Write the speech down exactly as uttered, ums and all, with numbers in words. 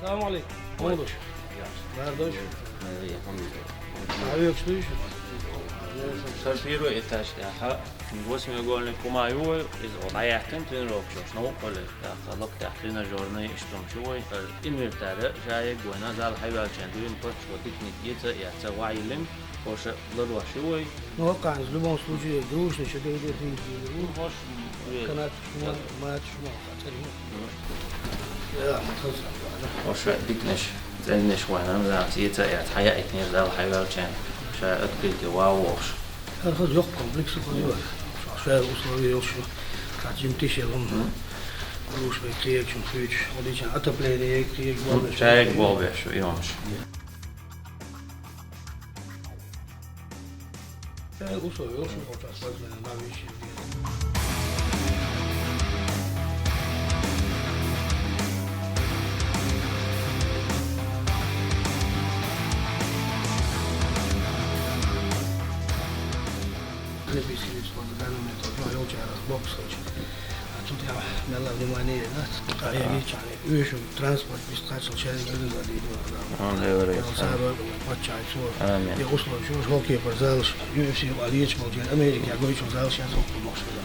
Салам алейкум. Ой. Молодой. Яхшы. Мардой. Э, я помню. А вы что ещё? Сан первый этаж, да, ха. Восьмиугольник хӀума ю вай, иза ола дӀаяьккхина тренировкаш йолуш, новкъа хьуле, тӀаккха лакхахь тренажёрный иштта хӀума ю вай. Инвертарь, шайга вайна зал хьайваьлча дуьйна паччахьо диканиг эца а эцна, ваьлла, хӀорш ларъеш ю вай. Ну, а кхана, в любом случае, грушный, что ты идёшь, не Ну, хӀорш, э, канат, шума, да. Мат, шума, хатар, ну. Мгм. Я, мы тут сразу, да. ХӀорш диканаш, цӀеннаш вайна, зал эца а эцна, хьаяийтинера зал хьайваьлча, ша открытый ван вохуш. ХӀара хаза йоккха комплекс хаза ю. Шаьра условия йолуш ю. Цхьа жимтиш яла хӀума. Мгм. Груш вай кхечун хуьйцуш, хьо дийцина отопление яй кхечу Ну, болх беш. Чайга болх беш ю, и хӀумаш. Шаьра условия йолуш ю, хӀорш спортсменан бан виш ю. Олимпийский вид спорта, данный момент, вот, ну, йолчара бокс хилча. А тут я мелла внимание, да, а я Ага. вича, вижу, транспорт, без качал, человек, да, да, да, да. Он говорит, Я сам. Сам, паччахьо, Амин. Я условия, что, хоккей, пожалуйста, U F C, а лечь, мол, Америка, я говорю, что, пожалуйста, я звук помог, что, да.